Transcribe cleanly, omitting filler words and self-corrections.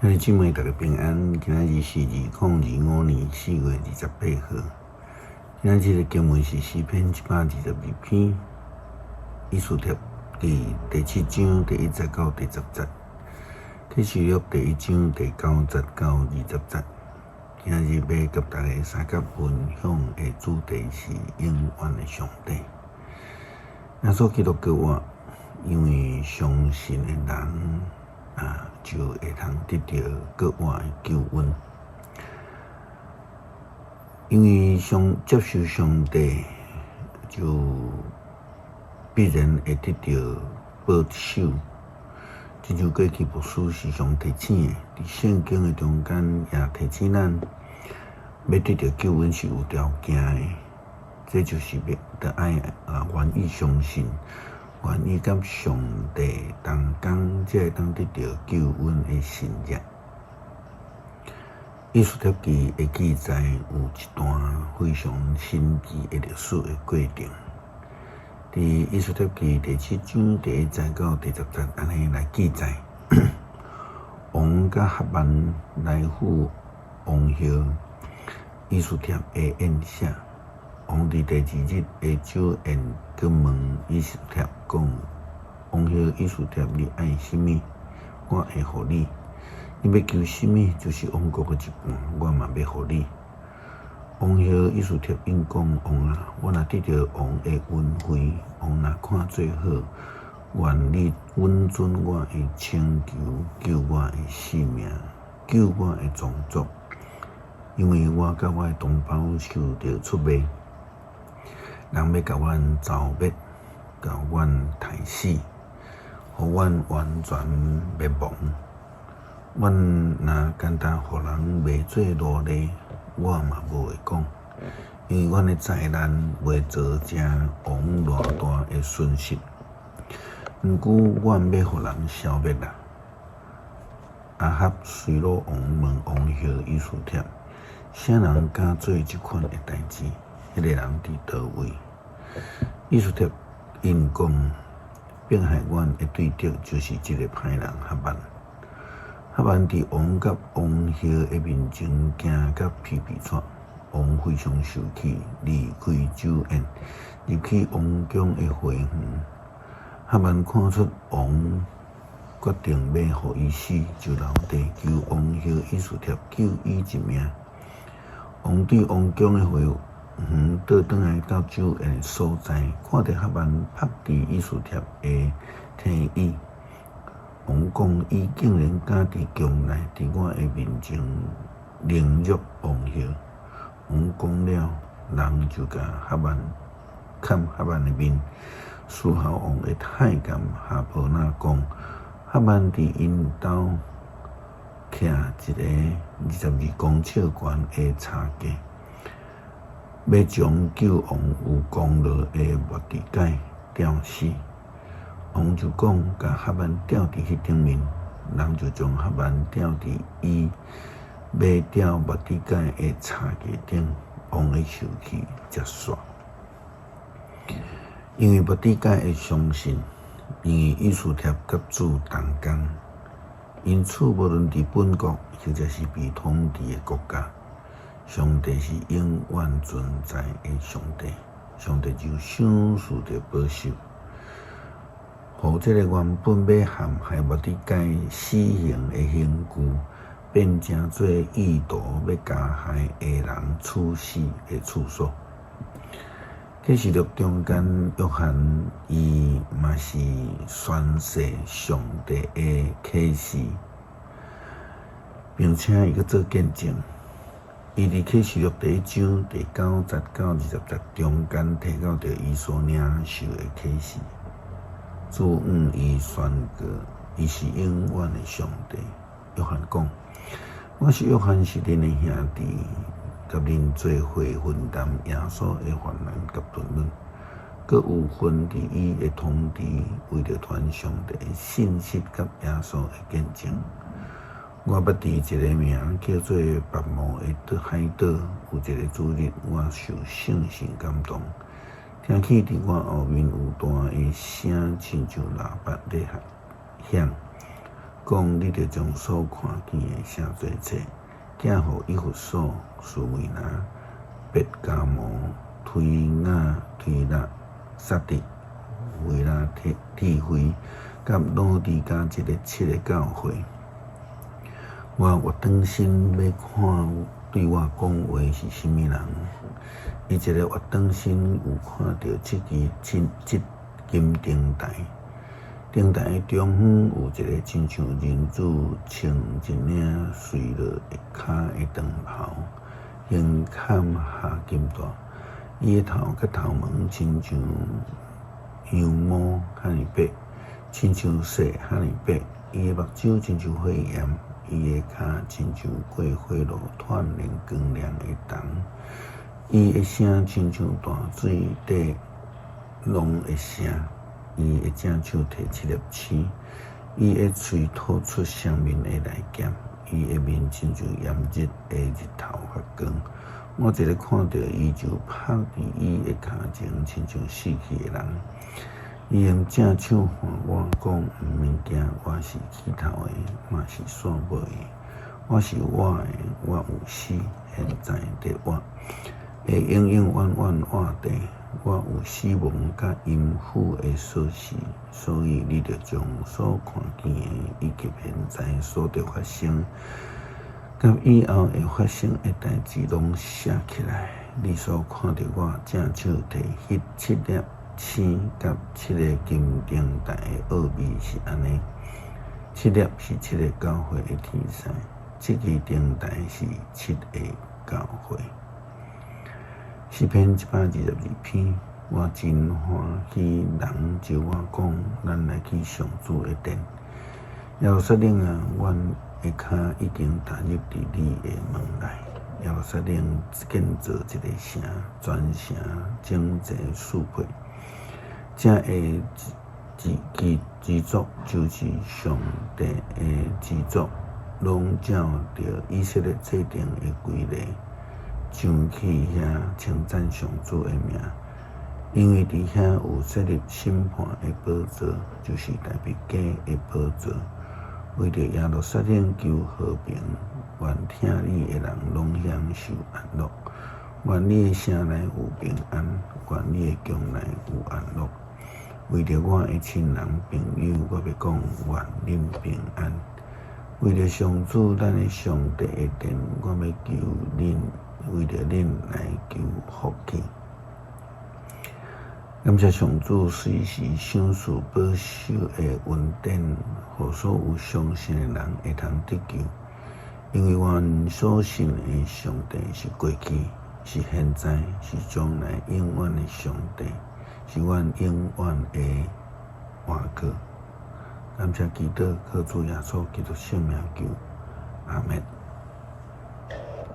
兄弟姊妹，大家平安。今仔日是2025年4月28號。今仔日的經文是詩篇122篇，以斯帖記第七章第一節到第十節，啟示錄第一章第九節到20節。今仔日欲佮大家相佮分享的主題是永遠的上帝。耶穌基督復活，因為相信的人啊，就會通得著復活的救恩。因為上接受上帝，就必然會得著保守。親像過去牧師時常提醒的，佇聖經的中間也提醒咱，欲得著救恩是有條件的，這就是欲著愛啊願意相信，願意佮上帝同工，才會當得著救恩的神蹟。以斯帖記的記載有一段非常神奇的歷史的過程。佇以斯帖記第七章第一節到第十節，按呢來記載：王佮哈曼來赴王后以斯帖的宴席。王佇第二日的酒宴，閣問以斯帖講：王后以斯帖，你愛啥物？我會予你。你欲求啥物？就是王國的一半，我嘛欲予你。王后以斯帖應講：王啊，我若得著王的恩惠，王若看做好，願你允准我的請求，救我的性命，救我的宗族，因為我佮我的同胞受著出賣，人欲共阮誅滅，共阮刣死，予阮完全滅亡。阮若簡單予人賣做奴隸，我嘛無話講，因為阮的災難袂造成王偌大的損失。毋過，阮欲予人消滅啦。亞哈隨魯王問王后以斯帖：啥人敢做這款的代誌？彼個人佇佗位？以斯帖應講：迫害阮的對敵就是這个歹人哈曼。哈曼佇王佮王后的面前驚甲皮皮掣，王非常受氣，離開酒宴，入去王宮的花園。哈曼看出王決定欲予伊死，就留低求王后以斯帖救伊一命。王對王宮的花園倒轉來到酒宴的所在，看著哈曼伏佇以斯帖的退椅。王講：伊竟然敢佇宮內，佇我的面前凌辱王后。王講了，人就共哈曼砍哈曼的面。事後，王的太監哈波那講：哈曼佇𪜶兜徛一个22公尺懸的柴架，欲將救王有功勞的末底改吊死。王就講：共哈曼吊佇彼頂面，人就將哈曼吊佇伊欲吊末底改的柴架頂，王的受氣才煞。因為末底改的相信，因為以斯帖佮主同工，因此無論佇本國或者是被統治的國家，上帝是永遠存在的上帝，上帝就賞賜著保守。予這个原本欲陷害末底改死刑的刑具，變成做意圖欲加害的人處死的處所。啟示錄中間，約翰伊嘛是宣示上帝的啟示，並且伊閣做見證。伊佇啟示錄第一章第九節到20節中間提到著伊所領受的啟示。主向伊宣告，伊是永遠的上帝。約翰講：我是約翰，是恁的兄弟，佮恁做伙分擔耶穌的患難佮沉淪，閣有份佇伊的統治，為著傳上帝的信息佮耶穌的見證。我捌佇一个名叫做拔摩的海島，有一個主日，我受聖神感動。聽見佇我後面有大的聲，親像喇叭咧響，講你著將所看見的寫做冊，寄予以弗所、士每拿、伯加摩、推雅推喇、撒狄、非拉鐵非，佮老底嘉這个七个教會。我倚轉身欲看對我講話是啥物人。伊一个倚轉身有看著七支七七金燈臺，燈臺中央有一个親像人子穿一領垂落跤的長袍，胸坎下金帶。伊的頭佮頭毛親像羊毛遐爾白，親像雪遐爾白。伊的目睭親像火焰，伊的跤親像過火爐煥然光亮的銅。伊的聲親像大水底浪的聲，伊的正手提七粒星，伊的喙吐出雙面的利劍，伊的面親像炎熱的日頭發光。我一个看著伊就趴佇伊的跤前，親像死去的人。伊用正手按我講：毋免驚，我是起頭的，嘛是煞尾的。我是活的，我有死，現在佇活，會永永遠遠活著。我有死亡佮陰府的鎖匙，所以你著將所看見的以及現在所佇發生，佮以後會發生的代誌攏寫起來。你所看著我正手提彼七粒星佮七个金燈臺的奧秘是按呢：七粒是七个教會的天使，七支燈臺是七个教會。詩篇122篇，我真歡喜人招我講，咱來去上主的殿。耶路撒冷啊，阮的跤已經踏入佇你的門內。耶路撒冷建造一个城，全城整齊四配。這个之之作就是上帝的之作，攏照著以色列制定的規例，上去遐稱讚上主的名，因為佇遐有設立審判的寶座，就是大衛家的寶座。為著耶路撒冷求和平，願疼你的人攏享受安樂。願你的城內有平安，願你的宮內有安樂。為著我的親人朋友，我欲講願恁平安。為著上主咱的上帝的殿，我欲求恁，為著恁來求福氣。感謝上主隨時賞賜保守的恩典，予所有相信的人會通得救。因為阮所信的上帝是過去、是現在、是將來永遠的上帝，是阮永遠的倚靠。感謝基督，靠主耶穌基督聖名求，阿們。